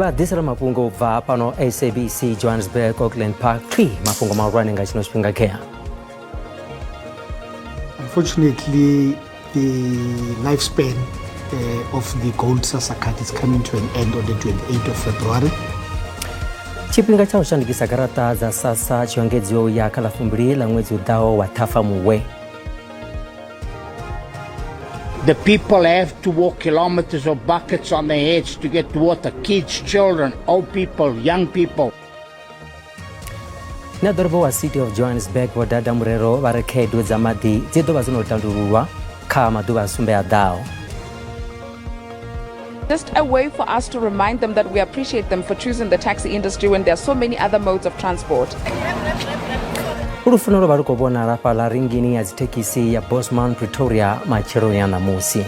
Ri vha ḓisela mafhungo u bva fhano SABC Johannesburg, Auckland Park. Thwi mafhungo mahulwane nga tshino tshifhinga khea. Unfortunately, the lifespan of the gold SASSA card is coming to an end on the 28th of February. Tshifhinga tsha u shandukisa garaṱa dza SASSA tshi engedziwa u ya kha ḽa 20 ḽa ṅwedzi u ḓaho wa Ṱhafamuhwe. The people have to walk kilometers of buckets on their heads to get water. Kids, children, old people, young people. Na ḓorobo wa City of Johannesburg Vho Dada Murero vha ri khaedu dza maḓi dzi ḓo vha dzo no tandululwa kha maḓuvha a sumbe a ḓaho. Just a way for us to remind them that we appreciate them for choosing the taxi industry when there are so many other modes of transport. Lufuno lwo vha lu khou vhonala fhaḽa ringini ya dzithekhisi ya Bosman Pretoria matsheloni a ṋamusi.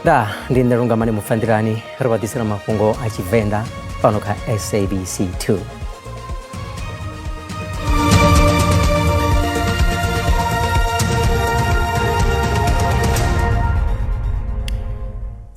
Nda ndi nṋe Lungamani Mufanḓilani, ri vha ḓisela mafhungo a Tshivenḓa fhano kha SABC 2.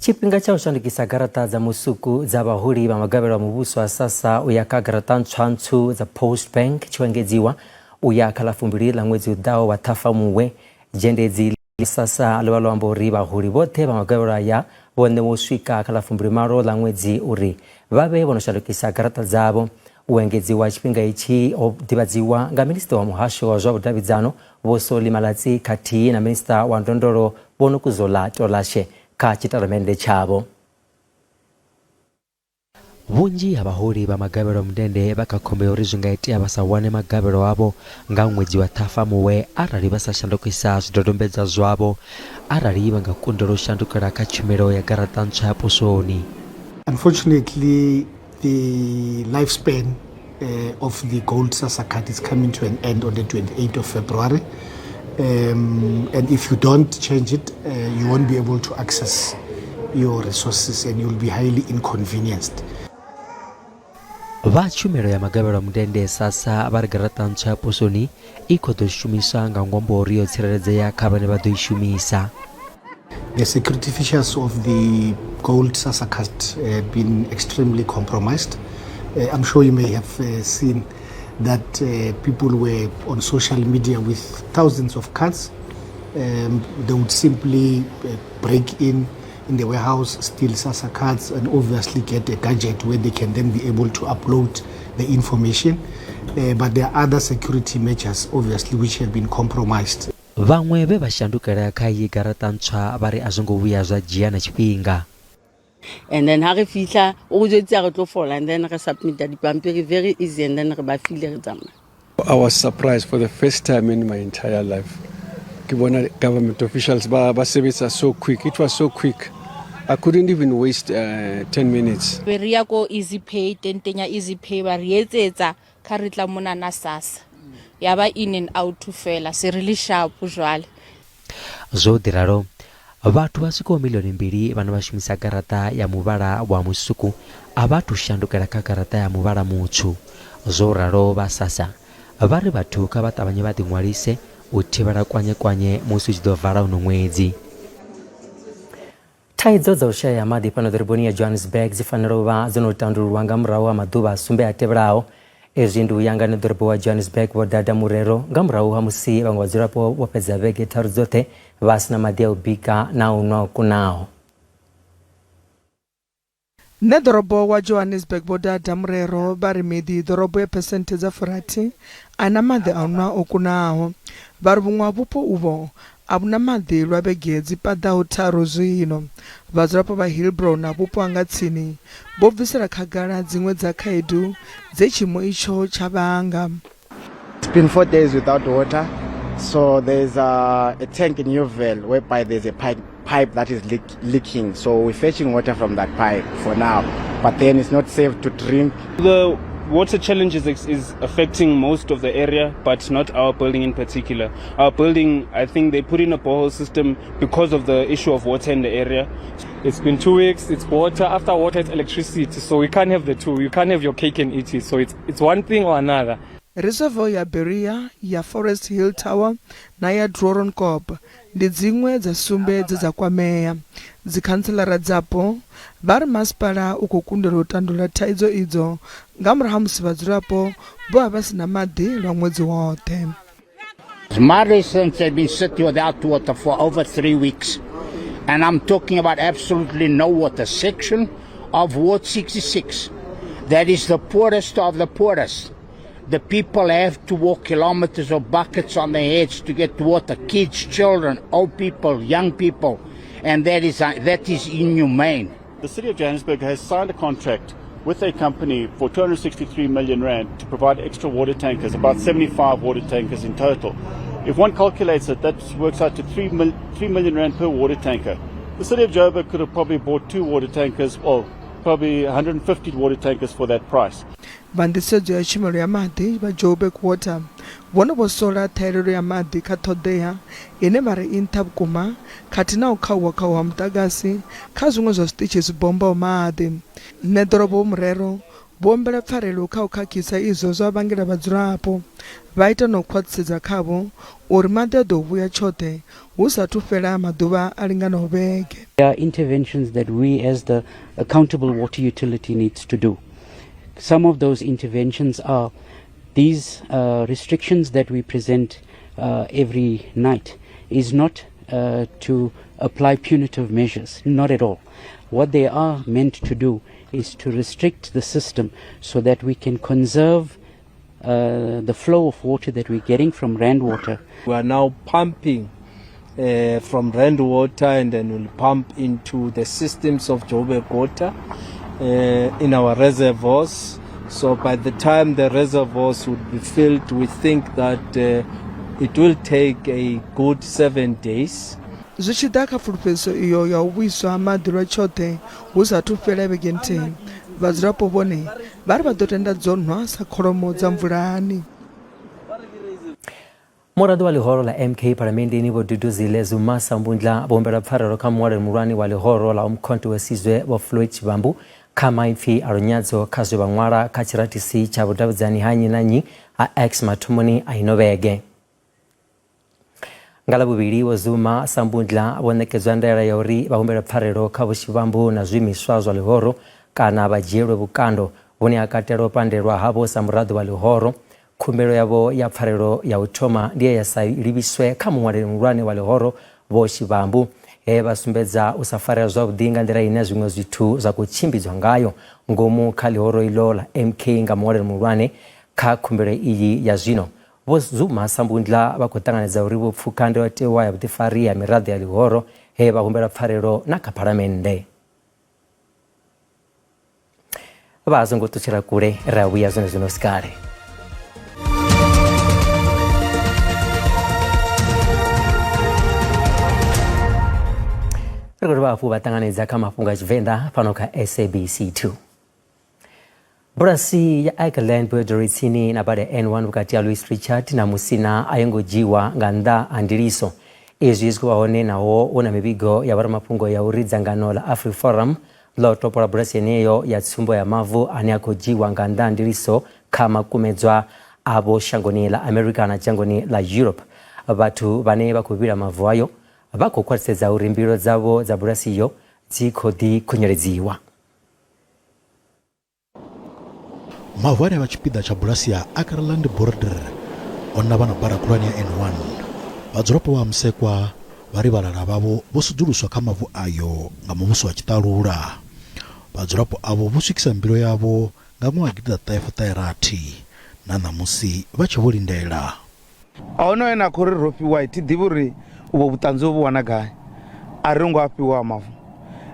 Tshifhinga tsha u shandukisa garaṱa dza musuku dza vhaholi vha magavhelo a muvhuso a SASSA u ya kha garaṱa ntswa ntswu dza Postbank tshi engedziwa u ya kha ḽa 20 ḽa ṅwedzi u ḓaho wa Ṱhafamuhwe. Dzhendedzi ḽa SASSA ḽo vha ḽo amba uri vhaholi vhoṱhe vha magavhelo aya vho ṋewa u swika kha ḽa 28 ḽa ṅwedzi uri vha vhe vho no shandukisa garaṱa dzavho. U engedziwa tshifhinga itshi ho ḓivhadziwa nga minisiṱa wa muhasho wa zwa vhudavhidzano Vho Solly Malatsi khathihi na minisiṱa wa ndondolo Vho Nokuzola Tolashe kha tshitatamennde tshavho. Vhunzhi ha vhaholi vha magavhelo a mundende vha kha khombo ya uri zwi nga itea vha sa wane magavhelo avho nga ṅwedzi wa Ṱhafamuhwe arali vha sa shandukisa zwidodombedzwa zwavho arali vha nga kundelwa u shandukela kha tshumelo ya garaṱa ntswa ya posoni. Unfortunately, the lifespan of the gold SASSA card is coming to an end on the 28th of February. And if you don't change it, you won't be able to access your resources and you'll be highly inconvenienced. Vha tshumelo ya magavhelo a mundende SASSA vha ri garaṱa ntswa ya posoni i khou ḓo shumiswa nga ṅwambo wa uri yo tsireledzea kha vhane vha ḓo i shumisa. The security features of the gold SASSA card have been extremely compromised. I'm sure you may have seen that people were on social media with thousands of cards. They would simply break in the warehouse, steal SASSA cards, and obviously get a gadget where they can then be able to upload the information. But there are other security measures, obviously, which have been compromised. Vhaṅwe vhe vha shandukela kha iyi garaṱa ntswa vha ri a zwo ngo vhuya zwa dzhia na tshifhinga. And then ha re fihla o re jwetse re tlo fola, and then re submita dipampiri, very easy, and then re ba file, re tsamaya. I was surprised for the first time in my entire life. Ke bona government officials ba ba sebetsa so quick. It was so quick. I couldn't even waste 10 minutes. Be re ya ko Easy Pay, tenteng ya Easy Pay, ba re etsetsa kha re tla monana SASSA, ya ba in and out fela, se re le sharp jwale. Zwo ḓi ralo, vhathu vha swikaho miḽioni mbili vhane vha shumisa garaṱa ya muvhala wa musuku a vha athu shandukela kha garaṱa ya muvhala mutswu. Zwo ralo vha SASSA vha ri vhathu kha vha ṱavhanye vha ḓiṅwalise u thivhela kwanye-kwanye musi u tshi ḓo vala uno ṅwedzi. Thaidzo dza u shaya maḓi fhano ḓoroboni ya Johannesburg dzi fanela u vha dzo no tandululwa nga murahu ha maḓuvha a sumbe a tevhelaho. Ezwi ndi u ya nga ṋeḓorobo wa Johannesburg Vho Dada Murero nga murahu ha musi vhaṅwe vhadzulapo vho fhedza vhege tharu dzoṱhe vha si na maḓi a u bika na u nwa o kunaho. Ṋeḓorobo wa Johannesburg Vho Dada Murero vha ri miḓi ḓorobo ya phesenthe dza 60 a na maḓi a u nwa o kunaho. Vha ri vhuṅwe ha vhupo uvho a vhu na maḓi lwa vhege dzi paḓaho tharu zwino. Vhadzulapo vha Hillbrow na vhupo ha nga tsini vho bvisela khagala dziṅwe dza khaedu dze tshiimo itsho tsha vhanga. It's been 4 days without water, so there's a tank in Yeoville whereby there's a pipe that is leaking, so we're fetching water from that pipe for now, but then it's not safe to drink. The water challenge is affecting most of the area, but not our building in particular. Our building, I think they put in a borehole system because of the issue of water in the area. It's been 2 weeks, it's water, after water it's electricity, so we can't have the two. You can't have your cake and eat it, so it's one thing or another. Reservoir ya Berea, ya Forest Hill Tower na ya Doornkop ndi dziṅwe dza sumbe dze dza kwamea. Dzikhantselara dzapo vha ri masipala u khou kundelwa u tandulula thaidzo idzo nga murahu ha musi vhadzulapo vho vha vha si na maḓi lwa ṅwedzi woṱhe. My residents have been sitting without water for over 3 weeks. And I'm talking about absolutely no water. Section of Ward 66, that is the poorest of the poorest. The people have to walk kilometers of buckets on their heads to get water. Kids, children, old people, young people. And that is inhumane. The city of Johannesburg has signed a contract with a company for 263 million rand to provide extra water tankers, about 75 water tankers in total. If one calculates it, that works out to 3 million rand per water tanker. The city of Joburg could have probably bought 2 water tankers, or probably 150 water tankers for that price. Vha nḓisedzo ya tshumelo ya maḓi vha Joburg Water vhone vho sola ṱhahelelo ya maḓi kha ṱhoḓea ine vha ri i nṱha vhukuma khathihi na u khauwa-khauwa ha muḓagasi kha zwiṅwe zwa zwiṱitshi zwi bombaho maḓi. Ṋeḓorobo Vho Murero vho humbela pfarelo kha u khakhisa izwo zwa vhangela vhadzulapo, vha ita na u khwaṱhisedza khavho uri maḓi a ḓo vhuya tshoṱhe hu sa athu fhela maḓuvha a linganaho vhege. There are interventions that we as the accountable water utility needs to do. Some of those interventions are these restrictions that we present every night is not to apply punitive measures, not at all. What they are meant to do is to restrict the system so that we can conserve the flow of water that we're getting from Rand Water. We are now pumping from Rand Water and then we'll pump into the systems of Joburg Water in our reservoirs. So by the time the reservoirs would be filled, we think that it will take a good 7 days. Zwi tshi ḓa kha pfulufhedziso iyo ya u vhuiswa ha maḓi lwa tshoṱhe hu sa athu fhela vhege nthihi, vhadzulapo vhone vha ri vha ḓo tenda dzo nwa sa kholomo dza mvulani. Muraḓo wa ḽihoro ḽa MK Phalamenndeni Vho Duduzile Zuma Sambundla vho humbela pfarelo kha muṅwaleli muhulwane wa ḽihoro ḽa Umkhonto we Sizwe Vho Floyd Shivambu kha maipfi a lunyadzo kha zwe vha ṅwala kha tshiratisi tsha vhudavhidzani ha nnyi na nnyi ha X mathomoni a ino vhege. Nga Ḽavhuvhili, Vho Zuma Sambundla vho ṋekedzwa ndaela ya uri vha humbele pfarelo kha Vho Shivambu na zwiimiswa zwa ḽihoro kana vha dzhielwe vhukando vhune ha katela u pandelwa havho sa muraḓo wa ḽihoro. Khumbelo yavho ya pfarelo ya u thoma ndi ye ya sa livhiswe kha muṅwaleli muhulwane wa ḽihoro Vho Shivambu, he vha sumbedza u sa farea zwavhuḓi nga nḓila ine zwiṅwe zwithu zwa khou tshimbidzwa ngayo ngomu kha ḽihoro iḽo ḽa MK nga muṅwaleli muhulwane. Kha khumbelo iyi ya zwino, Vho Zuma Sambundla vha khou ṱanganedza uri vho pfuka ndayotewa ya vhuḓifari ya miraḓo ya ḽihoro he vha humbela pfarelo na kha Phalamennde. Vha songo ṱutshela kule, ri a vhuya zwone zwino si kale. Ri khou dovha hafhu vha ṱanganedza kha mafhungo a Tshivenḓa fhano kha SABC 2. Bulasi ya Eikeland Boerdery tsini na bada ya N1 vhukati ha Louis Trichardt na Musina a yo ngo dzhiiwa nga nnḓa ha ndiliso. Izwi zwi khou vha hone naho hu na mivhigo ya vhoramafhungo ya uri dzangano ḽa AfriForum ḽo topola bulasi yeneyo ya tsumbo ya mavu ane a khou dzhiiwa nga nnḓa ha ndiliso kha makumedzwa avho shangoni ḽa Amerika na dzhangoni ḽa Europe. Vhathu vhane vha khou vhila mavu ayo vha khou khwaṱhisedza uri mbilo dzavho dza bulasi iyo dzi khou ḓi khunyeledziwa. Mavu ane a vha tshipiḓa tsha bulasi ya Akkerland Boerdery o navha na bada khulwane ya N1. Vhadzulapo vha Hamusekwa vha ri vhalala vhavho vho sudzuluswa kha mavu ayo nga muvhuso wa tshiṱalula. Vhadzulapo avho vho swikisa mbilo yavho nga ṅwaha wa gidiḓaṱahe fuṱahe rathi na ṋamusi vha tshe vho lindela. A huna ane a khou ri ro fhiwa, thi ḓivhi uri uvho vhuṱanzi o vhu wana gai. A ri ngo a fhiwa mavu.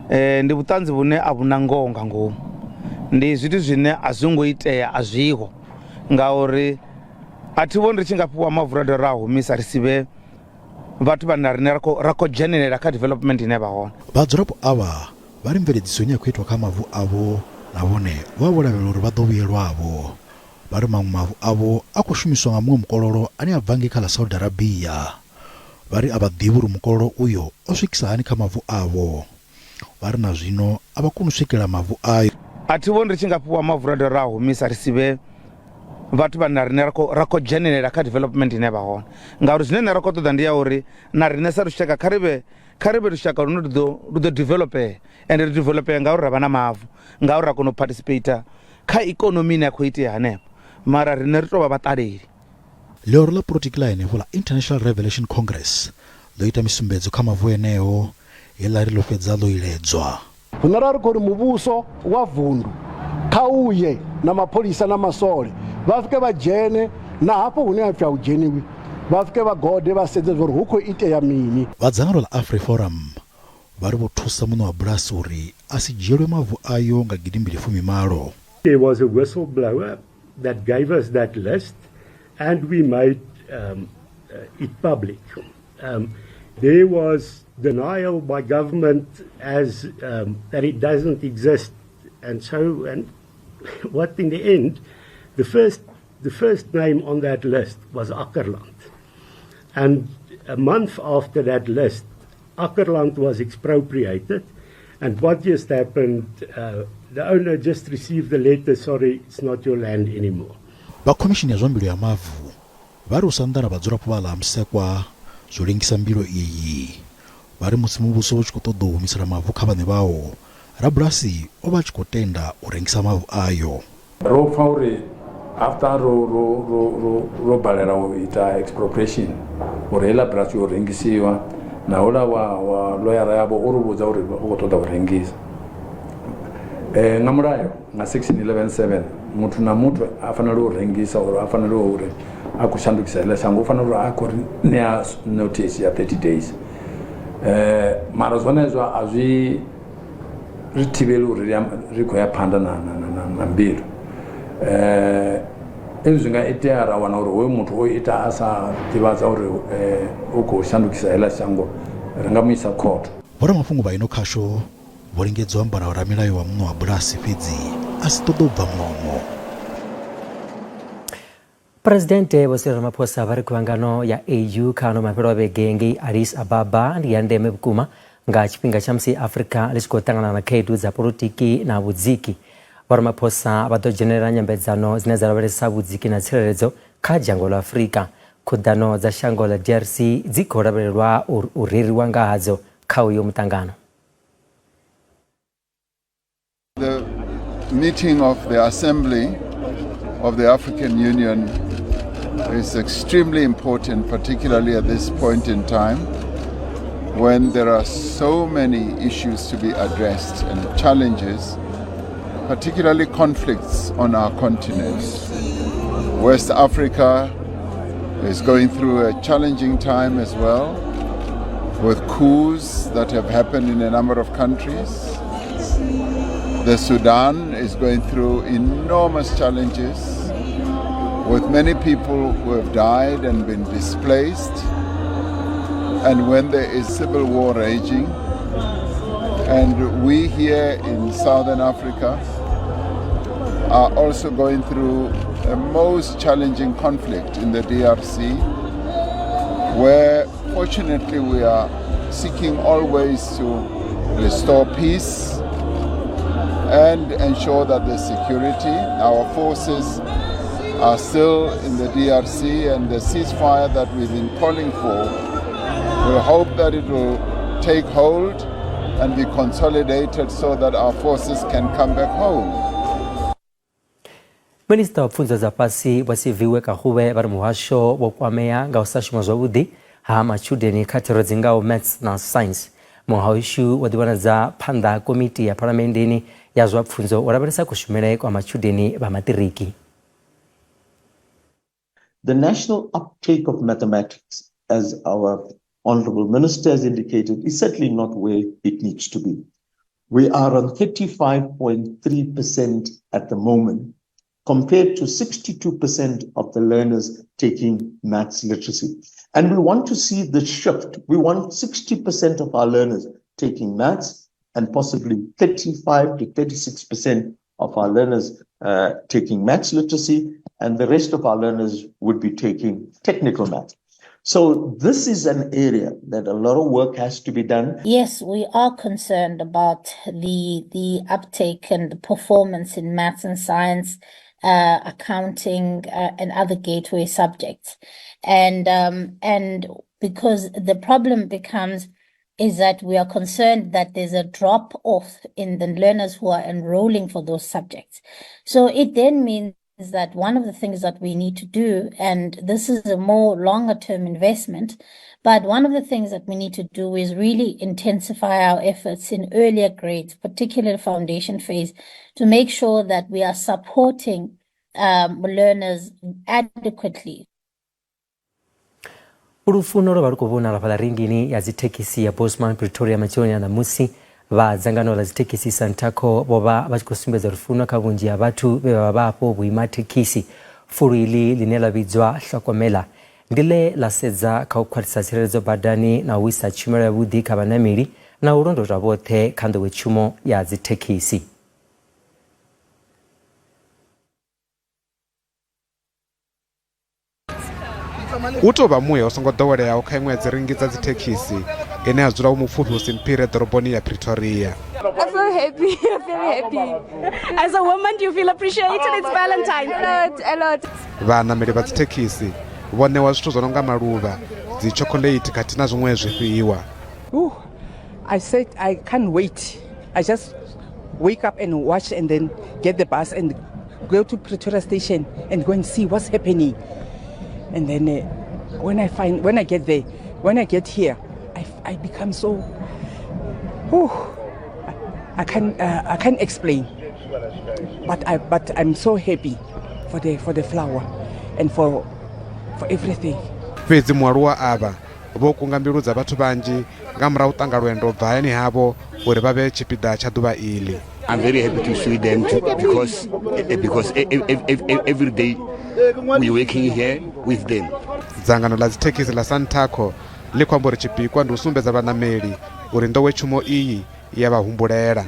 Ndi vhuṱanzi vhune a vhu na ngoho nga ngomu. Ndi zwithu zwine a zwi ngo itea, a zwiho ngauri a thi vhoni ri tshi nga fhiwa mavu ra dovha ra a humisa ri si vhe vhathu vhane na riṋe ra khou dzhenelela kha development ine ya vha hone. Vhadzulapo avha vha ri mveledziso ine ya khou itwa kha mavu avho na vhone vho vha vho lavhelela uri vha ḓo vhuyelwavho. Vha ri maṅwe mavu avho a khou shumiswa nga muṅwe mukololo ane a bva ngei kha ḽa Saudi Arabia. Vha ri a vha ḓivhi uri mukololo uyo o swikisa hani kha mavu avho. Vha ri na zwino a vha koni u swikelela mavu ayo. A thi vhoni ri tshi nga fhiwa mavu ra dovha ra a humisa ri si vhe Vhathu vhane na riṋe ra khou dzhenelela kha development ine ya vha hone, ngauri zwine nṋe ra khou ṱoḓa ndi ya uri na riṋe sa lushaka kha ri vhe kha ri vhe lushaka lune lu ḓo lu ḓo developea, ende ri developea ngauri ra vha na mavu, ngauri ra kona u participate kha ikonomi ine ya khou itea hanefho, mara riṋe ri tou vha vhaṱaleli. Ḽihoro ḽa polotiki ḽa henefho ḽa International Revelation Congress ḽo ita misumbedzo kha mavu eneo, he ḽa ri ḽo fhedza ḽo iledzwa. Riṋe ra ri khou ri muvhuso wa vundu kha u ye na mapholisa na masole vha swike vha dzhene na hafho hune ha pfi a hu dzheniwi, vha swike vha gode vha sedze zwa uri hu khou itea mini. Vha dzangano ḽa AfriForum vha ri vho thusa muṋe wa bulasi uri a si dzhielwe mavu ayo nga gidimbili fumi malo. There was a whistleblower that gave us that list and we made it public. There was denial by government as that it doesn't exist, and so and what in the end, the first name on that list was Akkerland, and a month after that list, Akkerland was expropriated, and what just happened? The owner just received the letter, sorry, it's not your land anymore. Vha khomishini ya zwa mbilo ya mavu vha ri u sa nḓala vhadzulapo vha ḽa Msekwa zwo lengisa mbilo iyi. Vha ri musi muvhuso u tshi khou ṱoḓa u humisela mavu kha vhaṋe vhao, rabulasi o vha a tshi khou tenda u rengisa mavu ayo. Ro pfa uri after ro ro ro ro ro balela u ita expropriation uri heiḽa bulasi yo rengisiwa, na houḽa wa wa loyara yavho o ri vhudza uri u khou ṱoḓa u rengisa. Nga mulayo nga section 11.7 muthu na muthu a fanela u rengisa or a fanela uri a khou shandukisa heḽa shango u fanela uri a khou ri ṋea notice ya 30 days. Mara zwone zwa a zwi ri thivheli uri ri khou ya phanḓa na mbilo. Ezwi zwi nga itea ra wana uri hoyu muthu o ita a sa ḓivhadza uri u khou shandukisa heḽa shango, ri nga mu isa khotho. Vhoramafhungo vha ino khasho vho lingedza u amba na ramilayo wa muṋe wa bulasi fhedzi a si ṱoḓe u bva mulomo. Presidennde Vho Cyril Ramaphosa vha ri khuvhangano ya AU kha ano mafhelo a vhege ngei Addis Ababa ndi ya ndeme vhukuma nga tshifhinga tsha musi Afrika ḽi tshi khou ṱangana na khaedu dza polotiki na vhudziki. Vho Ramaphosa vha ḓo dzhenelela nyambedzano dzine dza lavhelesa vhudziki na tsireledzo kha dzhango ḽa Afrika. Khuḓano dza shango ḽa DRC dzi khou lavhelelwa u reriwa nga hadzo kha uyo muṱangano. The meeting of the Assembly of the African Union is extremely important, particularly at this point in time when there are so many issues to be addressed and challenges, particularly conflicts on our continent. West Africa is going through a challenging time as well, with coups that have happened in a number of countries. The Sudan is going through enormous challenges, with many people who have died and been displaced. And when there is civil war raging, and we here in Southern Africa are also going through a most challenging conflict in the DRC, where fortunately we are seeking always to restore peace and ensure that the security, our forces are still in the DRC, and the ceasefire that we've been calling for, we hope that it will take hold and be consolidated so that our forces can come back home. Minisiṱa wa pfunzo dza fhasi Vho Siviwe Gwarube vha ri muhasho wo kwamea nga u sa shuma zwavhuḓi ha matshudeni kha thero dzi ngaho Maths na Science. Muhasho wo ḓivhonadza phanḓa ha komiti ya phalamenndeni ya zwa pfunzo u lavhelesa kushumele kwa matshudeni vha maṱiriki. The national uptake of mathematics, as our Honorable Minister has indicated, is certainly not where it needs to be. We are on 35.3% at the moment, compared to 62% of the learners taking maths literacy. And we want to see the shift. We want 60% of our learners taking maths and possibly 35 to 36% of our learners taking maths literacy, and the rest of our learners would be taking technical maths. So this is an area that a lot of work has to be done. Yes, we are concerned about the uptake and the performance in maths and science. accounting, and other gateway subjects. And because the problem becomes is that we are concerned that there's a drop off in the learners who are enrolling for those subjects. So it then means that one of the things that we need to do, and this is a more longer term investment, but one of the things that we need to do is really intensify our efforts in earlier grades, particularly foundation phase, to make sure that we are supporting learners adequately. Lufuno lwo vha lu khou vhonala fhaḽa ringini ya dzithekhisi ya Bosman Pretoria matsheloni a ṋamusi. Vha dzangano ḽa dzithekhisi Santaco vho vha vha tshi khou sumbedza lufuno kha vhunzhi ha vhathu vhe vha vha afho vhuima thekhisi. Fulu iḽi ḽine ḽa vhidzwa Hlokomela ndi ḽe ḽa sedza kha u khwaṱhisa tsireledzo badani na u isa tshumelo yavhuḓi kha vhaṋameli na u londota vhoṱhe kha nḓowetshumo ya dzithekhisi. Hu tou vha muya u songo ḓoweleaho kha iṅwe ya dziringi dza dzithekhisi ine ya dzula Vho-Mupfufhi hu si mphire ḓoroboni ya Pretoria. I feel happy. I feel happy. As a woman, do you feel appreciated? It's Valentine's. A lot, a lot. Vhaṋameli vha dzithekhisi vho ṋewa zwithu zwo no nga maluvha, dzitshokhoḽeithi khathihi na zwiṅwe zwifhiwa. Ooh, I said I can't wait. I just wake up and watch and then get the bus and go to Pretoria station and go and see what's happening. And then when I find, when I get there, when I get here, I become so, whew, I can't explain. But I'm so happy for the flower and for everything. Fhedzi mualuwa avha vho kunga mbilu dza vhathu vhanzhi nga murahu tanga lwendo bva hayani havho uri vha vhe tshipiḓa tsha ḓuvha iḽi. I'm very happy to see them too, because every day we're working here with them. Dzangano ḽa dzithekhisi ḽa Santaco ḽi khou amba uri tshipikwa ndi u sumbedza vhaṋameli uri nḓowetshumo iyi ya vha humbulela.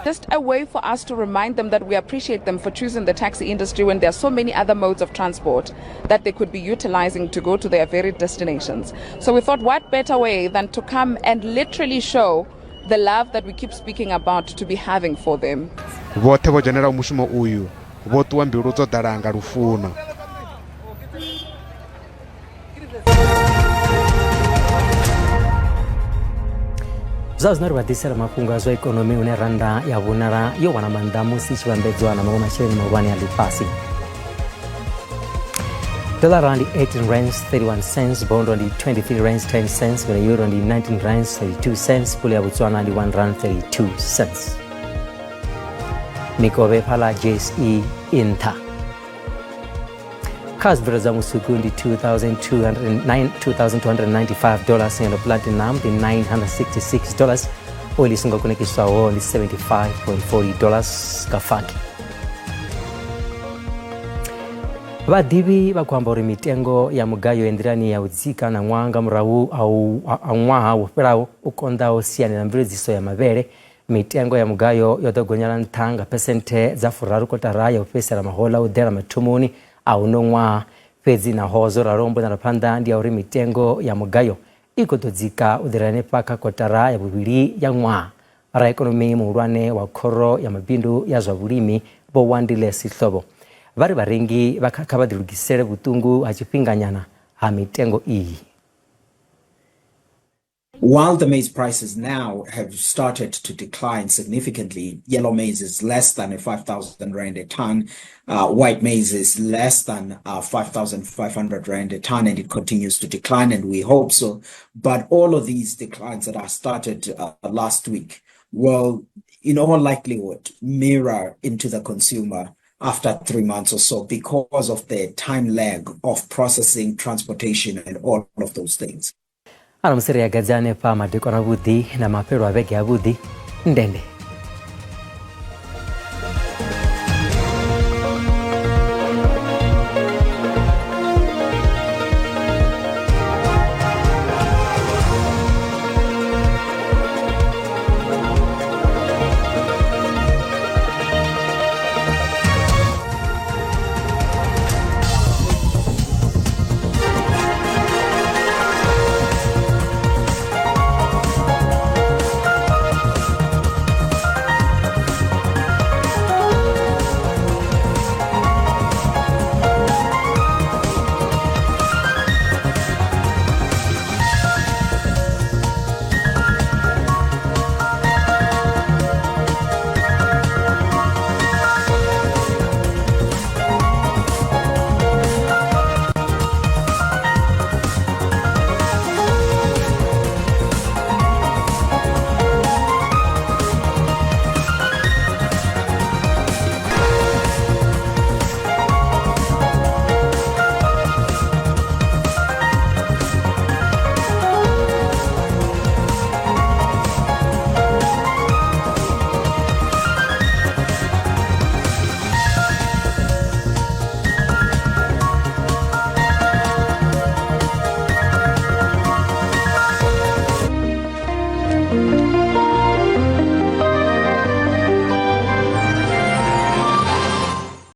Just a way for us to remind them that we appreciate them for choosing the taxi industry when there are so many other modes of transport that they could be utilizing to go to their varied destinations. So we thought, what better way than to come and literally show the love that we keep speaking about to be having for them. Vhoṱhe vho dzhenelaho mushumo uyu vho ṱuwa mbilu dzo ḓala nga lufuno. Zwa zwino ri vha ḓisela mafhungo a zwa ikonomi hune rannda ya vhonala yo wana maanḓa musi i tshi vhambedzwa na maṅwe masheleni mahulwane a ḽifhasi. Dollar ndi 18 rands 31 cents, bondo ndi 23 rands 10 cents, ngeno euro ndi 19 rands 32 cents, pula ya Botswana ndi 1 rand 32 cents. Mikovhe fhaḽa JSE i nṱha. Kha zwibveledzwa dza musuku ndi 2295 dollars, ngeno platinum ndi 966 dollars, oil i songo kunakiswaho ndi 75.40 dollars nga faki. Vhaḓivhi vha khou amba uri mitengo ya mugayo i nḓilani ya u dzika na ṅwaha nga murahu ha ṅwaha wo fhelaho u konḓaho siani ḽa mveledziso ya mavhele. Mitengo ya mugayo yo ḓo gonyela nṱha nga phesenthe dza furaru kotara ya u fhedzisela mahoḽa u ḓela mathomoni a uno ṅwaha. Fhedzi naho zwo ralo, mbonalaphanḓa ndi ya uri mitengo ya mugayo i khou ḓo dzika u ḓela henefha kha kotara ya vhuvhili ya ṅwaha. Raikonomi muhulwane wa khoro ya mabindu ya zwa vhulimi Vho Wandile Sihlobo vha ri vharengi vha kha vha ḓilugisele vhuṱungu ha tshifhinganyana ha mitengo iyi. While the maize prices now have started to decline significantly, yellow maize is less than a 5,000 rand a ton, white maize is less than 5,500 rand a ton, and it continues to decline, and we hope so. But all of these declines that are started last week will, in all likelihood, mirror into the consumer after 3 months or so because of the time lag of processing, transportation, and all of those things. Arali musi ri a gadza hanefha madekwana avhuḓi na mafhelo a vhege avhuḓi, ndende.